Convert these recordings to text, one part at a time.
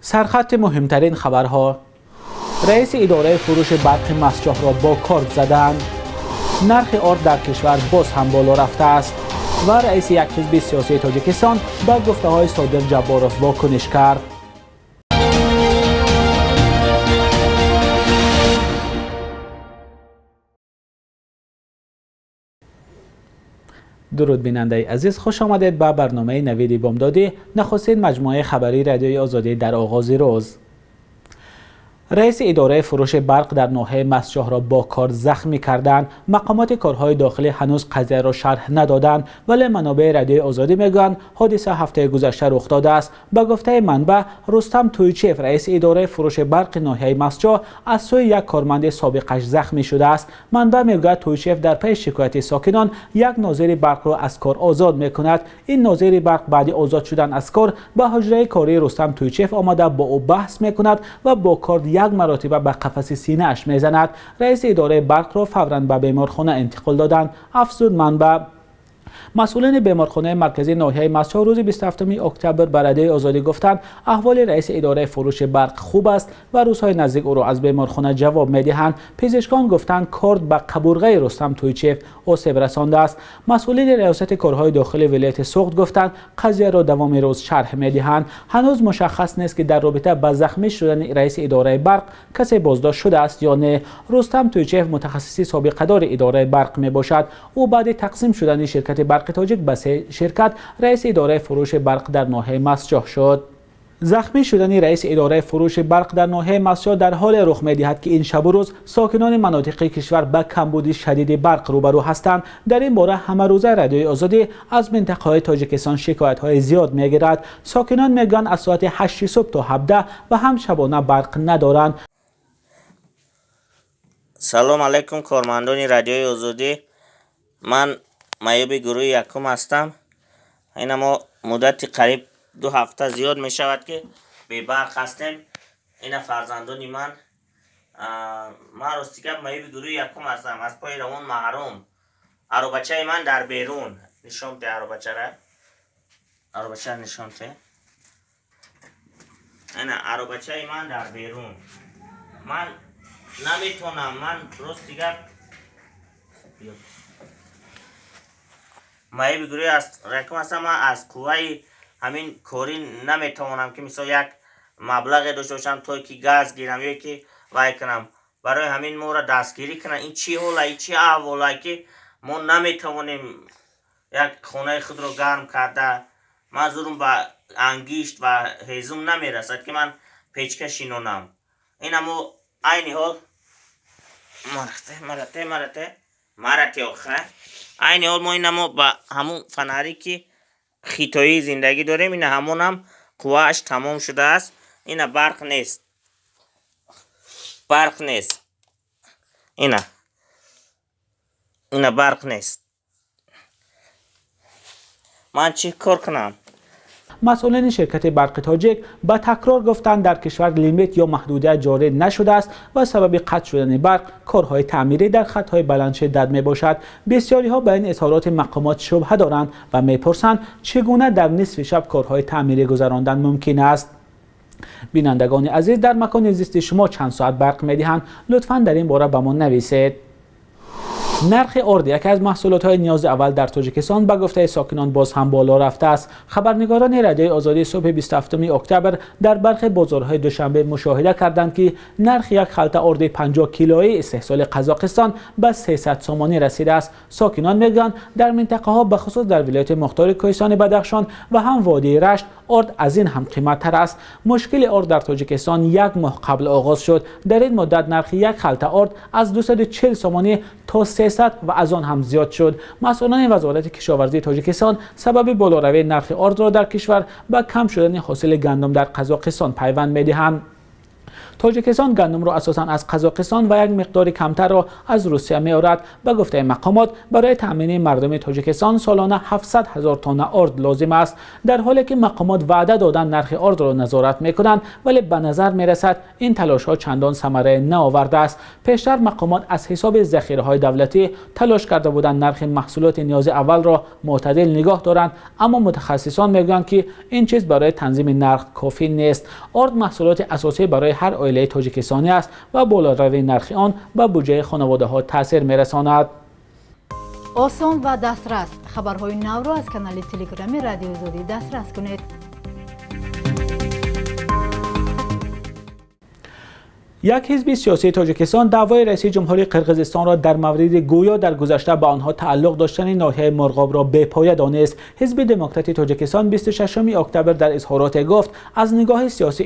Сархати муҳимтарин хабарҳо. Раиси идораи фурӯши барқи Мастчоҳро бо корд заданд. Нархи орд дар кишвар боз ҳам боло рафтааст. Ва раиси як ҳизби сиёсии Тоҷикистон ба гуфтаҳои Содир Ҷабборов вокуниш кард. Дуруд бинандаи азиз, хуш омадед ба барномаи Навиди Бомдодӣ, нахустин маҷмӯаи хабарии Радиои Озодӣ дар оғози рӯз. Раиси идораи фурӯши барқ дар ноҳияи Мастчоҳро бо корд захмӣ карданд. Мақомоти корҳои дохилӣ ҳанӯз қазияро шарҳ надоданд, вале манобеи Радиои Озодӣ мегӯянд ҳодиса ҳафтаи гузашта рух додааст. Ба гуфтаи манбаъ, Рустам Туйчиев, раиси идораи фурӯши барқи ноҳияи Мастчоҳ, аз сӯи як корманди собиқаш захмӣ шудааст. Манбаъ мегӯяд Туйчиев дар пайи шикояти сокинон як нозири барқро аз кор озод мекунад. Ин нозири барқ баъди озод шудан аз кор ба ҳуҷраи кории Рустам Туйчиев омада бо ӯ баҳс мекунад ва бо корд як маротиба ба қафаси синааш мезанад. Раиси идораи барқро фавран ба беморхона интиқол доданд, афзуд манбаъ. Масъулини беморхонаи марказии ноҳияи Мастчоҳ рӯзи 27 октябр ба Радиои Озодӣ гуфтанд аҳволи раиси идораи фурӯши барқ хуб аст ва рӯзҳои наздик ӯро аз беморхона ҷавоб медиҳанд. Пизишкон гуфтанд корд ба қабурғаи Рустам Туйчиев осеб расондааст. Масъулини риёсати корҳои дохили вилояти Суғд гуфтанд қазияро давоми рӯз шарҳ медиҳанд. Ҳанӯз мушаххас нест ки дар робита ба захмӣ шудани раиси идораи барқ касе боздошт шудааст ё не. Рустам Туйчиев мутахассиси собиқадори идораи барқ мебошад. Ӯ баъди тақсим шудани ширкати барқи тоҷик ба се ширкат раиси идораи фурӯши барқ дар ноҳияи Мастчоҳ шуд. Захмӣ шудани раиси идораи фурӯши барқ дар ноҳияи Мастчоҳ дар ҳоле рух медиҳад ки ин шабу рӯз сокинони манотиқи кишвар ба камбуди шадиди барқ рӯбарӯ ҳастанд. Дар ин бора ҳамарӯза Радиои Озодӣ аз минтақаҳои Тоҷикистон шикоятҳои зиёд мегирад. Сокинон мегӯянд аз соати 8 субҳ то 17 ва ҳам шабона барқ надоранд. Салом алайкум, кормандони Радиои Озодӣ. Ман маъюби гурӯҳи якум ҳастам. Ина мо муддати қариб 2 ҳафта зиёд мешавад ки бебарқ ҳастем. Ина фарзандони ман. Ман рости гап маъюби гурӯҳи якум ҳастам, аз пои равон маҳрум. Аробачаи ман дар берун. Нишон те аробачара. Аробачара нишон те. Ина аробачаи ман дар берун. Ман наметонам, ман рости гап маъюби гурӯҳи якум ҳастам. Ман аз қувваи ҳамин корӣ наметавонам ки мисол як маблағе дошта бошам то ки газ гирам ё ки вай кунам. Барои ҳамин моро дастгирӣ кунанд. Ин чӣ ҳола, ин чӣ аҳвола ки мо наметавонем як хонаи худро гарм карда. Ман зурум ба ангишт ва ҳезум намерасад ки ман печка шинонам. Ина мо айни ҳол марате марате марате марате охе айни ҳол мо ина мо ба ҳамун фонаре ки хитоӣ зиндагӣ дорем, ина ҳамонам қуввааш тамом шудааст. Ина барқ нест, барқ нест, ина ина барқ нест. Ман чӣ кор кунам? Масъулини ширкати барқи тоҷик ба такрор гуфтанд дар кишвар лимит ё маҳдудият ҷорӣ нашудааст ва сабаби қатъ шудани барқ корҳои таъмирӣ дар хатҳои баландшиддат мебошад. Бисёриҳо ба ин изҳороти мақомот шубҳа доранд ва мепурсанд чӣ гуна дар нисфи шаб корҳои таъмирӣ гузарондан мумкин аст. Бинандагони азиз, дар макони зисти шумо чанд соат барқ медиҳанд? Лутфан дар ин бора ба мо нависед. Нархи орд, яке аз маҳсулотҳои ниёзи аввал дар Тоҷикистон, ба гуфтаи сокинон боз ҳам боло рафтааст. Хабарнигорони Радиои Озодӣ субҳи 27 октябр дар бархе бозорҳои Душанбе мушоҳида карданд ки нархи як халта орди 50 килоии истеҳсоли Қазоқистон ба 300 сомонӣ расидааст. Сокинон мегӯянд дар минтақаҳо, бахусус дар вилояти мухтори Кӯҳистони Бадахшон ва ҳам водии Рашт, орд аз ин ҳам қиматтар аст. Мушкили орд дар Тоҷикистон як моҳ қабл оғоз шуд. Дар ин муддат нархи як халта орд аз 240 сомонӣ то 300 ва аз он ҳам зиёд шуд. Масъулони Вазорати кишоварзии Тоҷикистон сабаби болоравии нархи ордро дар кишвар ба кам шудани ҳосили гандум дар Қазоқистон пайванд медиҳанд. Тоҷикистон гандумро асосан аз Қазоқистон ва як миқдори камтарро аз Русия меорад. Ба гуфтаи мақомот, барои таъмини мардуми Тоҷикистон солона 700 ҳазор тонна орд лозим аст. Дар ҳоле ки мақомот ваъда доданд нархи ордро назорат мекунанд, вале ба назар мерасад ин талошҳо чандон самарае наовардааст. Пештар мақомот аз ҳисоби захираҳои давлатӣ талош карда буданд нархи маҳсулоти ниёзи аввалро мӯътадил нигоҳ доранд, аммо мутахассисон мегӯянд, ки ин чиз барои танзими нарх кофӣ нест. Орд маҳсулоти асосӣ барои ҳар оилаи тоҷикистонӣ аст ва болоравии нархи он ба буҷаи хонаводаҳо таъсир мерасонад. Осон ва дастрас хабарҳои навро аз канали Телеграми Радиои Озодӣ дастрас кунед. Як ҳизби сиёсии Тоҷикистон даъвои раиси ҷумҳурии Қирғизистонро дар мавриди гӯё дар гузашта ба онҳо тааллуқ доштани ноҳияи Мурғобро бепоя донист. Ҳизби Демократии Тоҷикистон 26 октябр дар изҳороте гуфт, аз нигоҳи сиёсӣ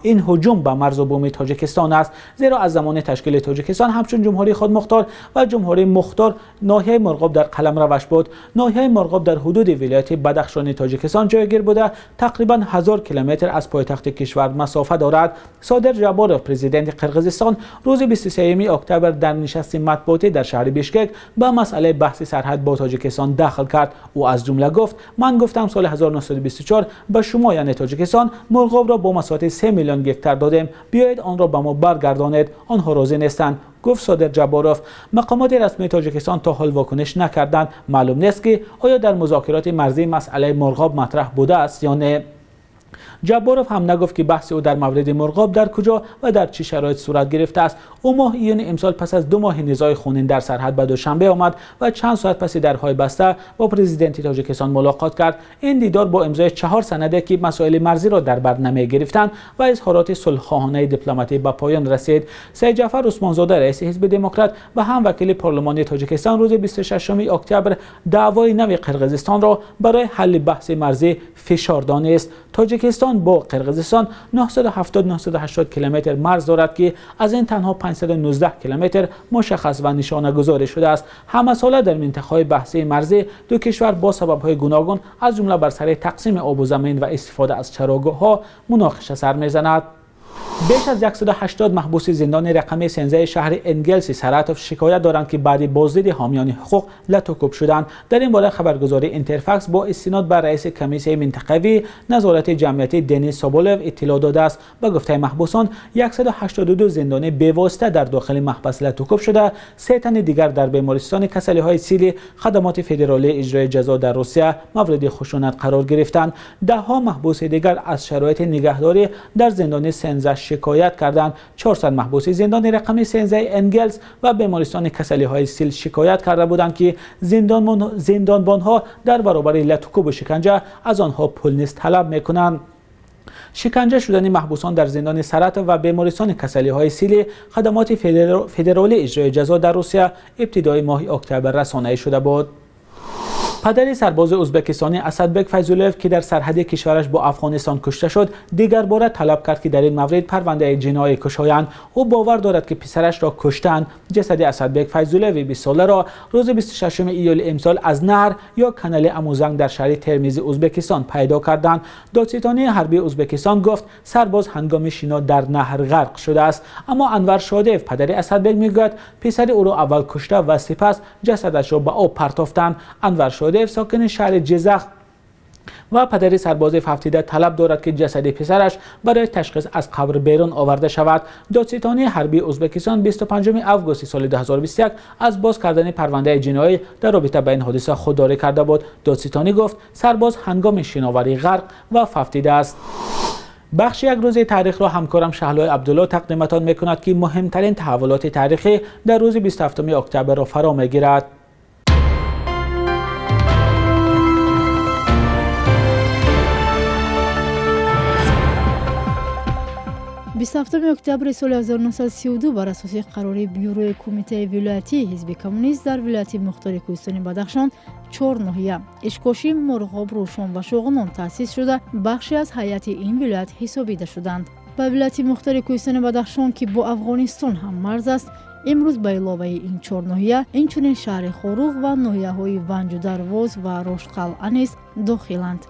ин ҳуҷум ба марзу буми Тоҷикистон аст, зеро аз замони ташкили Тоҷикистон ҳамчун ҷумҳурии худмухтор ва ҷумҳурии мухтор ноҳияи Мурғоб дар қаламраваш буд. Ноҳияи Мурғоб дар ҳудуди вилояти Бадахшони Тоҷикистон ҷойгир буда, тақрибан 1000 километр аз пойтахти кишвар масофа дорад. Содир Жаборов, президенти Қирғизистон, рӯзи 23 октябр дар нишасти матбуотӣ дар шаҳри Бишкек ба масъалаи баҳси сарҳад бо Тоҷикистон дахл кард. Ӯ аз ҷумла гуфт: ман гуфтам соли 1924 ба шумо, яъне Тоҷикистон, Мурғобро бо масоҳати 3 миллион гектар додем, биёед онро ба мо баргардонед. Онҳо розӣ нестанд, гуфт Содир Ҷаборов. Мақомоти расмии Тоҷикистон то ҳол вокуниш накарданд. Маълум нест, ки оё дар музокироти марзӣ масъалаи Мурғоб матраҳ будааст ё не. Ҷабборов ҳам нагуфт, ки баҳси ӯ дар мавриди Мурғоб дар куҷо ва дар чӣ шароит сурат гирифтааст. Ӯ моҳи июни имсол пас аз 2 моҳи низои хунин дар сарҳад ба Душанбе омад ва чанд соат паси дарҳои баста бо президенти Тоҷикистон мулоқот кард. Ин дидор бо имзои 4 санаде, ки масоили марзиро дар бар намегирифтанд, ва изҳороти сулҳхоҳонаи дипломатӣ ба поён расид. Сайдҷафар Усмонзода, раиси ҳизби Демократ ва ҳам вакили парлумони Тоҷикистон, рӯзи 26 октябр даъвои нави Қирғизистонро барои ҳалли баҳси марзӣ фишор донист. Тоҷикистон бо Қирғизистон 970-980 километр марз дорад, ки аз ин танҳо 519 километр мушаххас ва нишонагузорӣ шудааст. Ҳамасола дар минтақаҳои баҳсии марзӣ ду кишвар бо сабабҳои гуногун, аз ҷумла бар сари тақсими обу замин ва истифода аз чарогоҳҳо, муноқиша сар мезанад. Беш аз 180 маҳбуси зиндони рақами 13 шаҳри Энгелси Саратов шикоят доранд, ки баъди боздиди ҳомиёни ҳуқуқ латукӯб шуданд. Дар ин бора хабаргузории Интерфакс бо истинод ба раиси комиссияи минтақавии назорати ҷамъиятӣ Денис Соболев иттилоъ додааст. Ба гуфтаи маҳбусон, 182 зиндонӣ бевосита дар дохили маҳбас латукӯб шуда, 3 тани дигар дар бемористони касалиҳои сили хадамоти федералии иҷрои ҷазо дар Русия мавриди хушунат қарор гирифтанд. Даҳҳо маҳбуси дигар аз шароити нигаҳдорӣ дар зиндони 13 шикоят карданд. 400 маҳбуси зиндони рақами 13 Энгелс ва бемористони касалиҳои сил шикоят карда буданд, ки зиндонбонҳо дар баробари латукӯбу шиканҷа аз онҳо пул низ талаб мекунанд. Шиканҷа шудани маҳбусон дар зиндони Саратов ва бемористони касалиҳои сили хадамоти федералии иҷрои ҷазо дар Русия ибтидои моҳи октябр расонаӣ шуда буд. Падари сарбози ӯзбекистонӣ Асадбек Файзуллоев, ки дар сарҳади кишвараш бо Афғонистон кушта шуд, дигарбора талаб кард, ки дар ин маврид парвандаи ҷиноӣ кушоянд. Ӯ бовар дорад, ки писарашро куштанд. Ҷасади Асадбек Файзуллоеви 20-соларо рӯзи 26 июли имсол аз наҳр ё канали Амузанг дар шаҳри Термизи Ӯзбекистон пайдо карданд. Додситонии ҳарбии Ӯзбекистон гуфт, сарбоз ҳангоми шино дар наҳр ғарқ шудааст. Аммо Анвар Шодиев, падари Асадбек, мегӯяд, писари ӯро аввал кушта ва сипас ҷасадашро ба об партофтанд. Анвар Шодиев, сокини шаҳри Ҷизах ва падари сарбози фавтида, талаб дорад, ки ҷасади писараш барои ташхис аз қабр берун оварда шавад. Додситонии ҳарбии Ӯзбекистон 25 августи соли 2021 аз боз кардани парвандаи ҷиноӣ дар робита ба ин ҳодиса худдорӣ карда буд. Додситонӣ гуфт, сарбоз ҳангоми шиноварӣ ғарқ ва фавтидааст. Бахши як рӯзи таърихро ҳамкорам Шаҳлои Абдулло тақдиматон мекунад, ки муҳимтарин таҳаввулоти таърихӣ дар рӯзи 27 октябрро фаро мегирад. 27 октябри соли 1932 бар асоси қарори бюрои кумитаи вилоятии ҳизби коммунист дар вилояти мухтори Кӯҳистони Бадахшон 4 ноҳия Ишкошим, Мурғоб, Рӯшон ва Шоғунон таъсис шуда, бахше аз ҳайати ин вилоят ҳисобида шуданд. Ба вилояти мухтори Кӯҳистони Бадахшон, ки бо Афғонистон ҳаммарз аст, имрӯз ба иловаи ин 4 ноҳия инчунин шаҳри Хоруғ ва ноҳияҳои Ванҷу Дарвоз ва Роштқалъа низ дохиланд.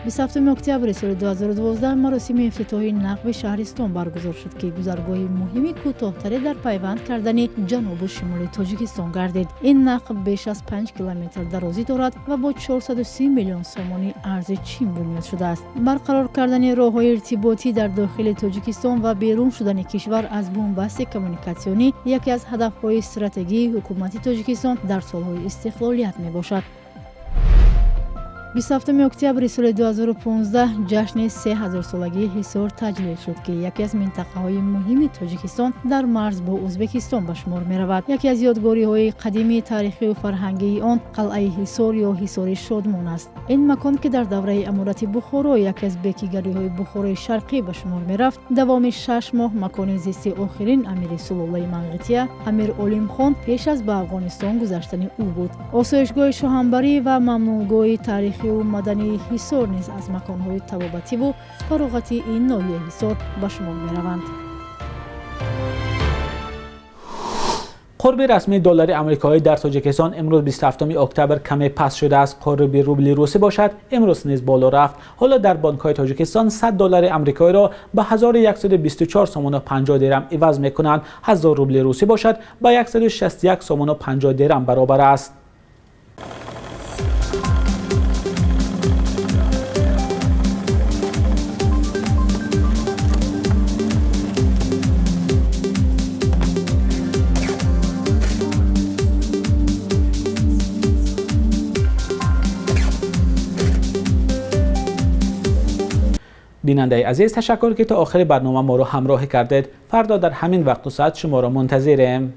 27 октябри соли 2012 маросими ифтитоҳи нақби шаҳристон баргузор шуд, ки гузаргоҳи муҳими кӯтоҳтаре дар пайванд кардани ҷанубу шимоли Тоҷикистон гардид. Ин нақб беш аз 5 километр дарозӣ дорад ва бо 430 миллион сомонӣ арзи Чин бунёд шудааст. Барқарор кардани роҳҳои иртиботӣ дар дохили Тоҷикистон ва берун шудани кишвар аз бунбасти коммуникатсионӣ яке аз ҳадафҳои стратегии ҳукумати Тоҷикистон дар солҳои истиқлолият мебошад. 27 октябри соли 2015 ҷашни 3000-солагии Ҳисор таҷлил шуд, ки яке аз минтақаҳои муҳими Тоҷикистон дар марз бо Ӯзбекистон ба шумор меравад. Яке аз ёдгориҳои қадимии таърихию фарҳангии он қалъаи Ҳисор ё Ҳисори Шодмон аст. Ин макон, ки дар давраи аморати Бухоро яке аз бекигариҳои Бухорои Шарқӣ ба шумор мерафт, давоми 6 моҳ макони зисти охирин амири сулолаи Манғития, Амир Олимхон, пеш аз ба Афғонистон гузаштани ӯ буд. Осоишгоҳи шоҳанбарӣ ва мамнӯъгоҳи таърихию мадании Ҳисор низ аз маконҳои табобативу фароғатии ин ноҳияи Ҳисор ба шумор мераванд. Қурби расмии доллари амрикоӣ дар Тоҷикистон имрӯз 27 октябр каме паст шудааст. Қурби рубли русӣ бошад имрӯз низ боло рафт. Ҳоло дар бонкҳои Тоҷикистон 100 доллари амрикоиро ба 1124 сомону 50 дирам иваз мекунанд. 1000 рубли русӣ бошад ба 161 сомону 50 дирам баробар аст. Бинандаи азиз, ташаккур, ки то охири барнома моро ҳамроҳӣ кардед. Фардо дар ҳамин вақту соат шуморо мунтазирем.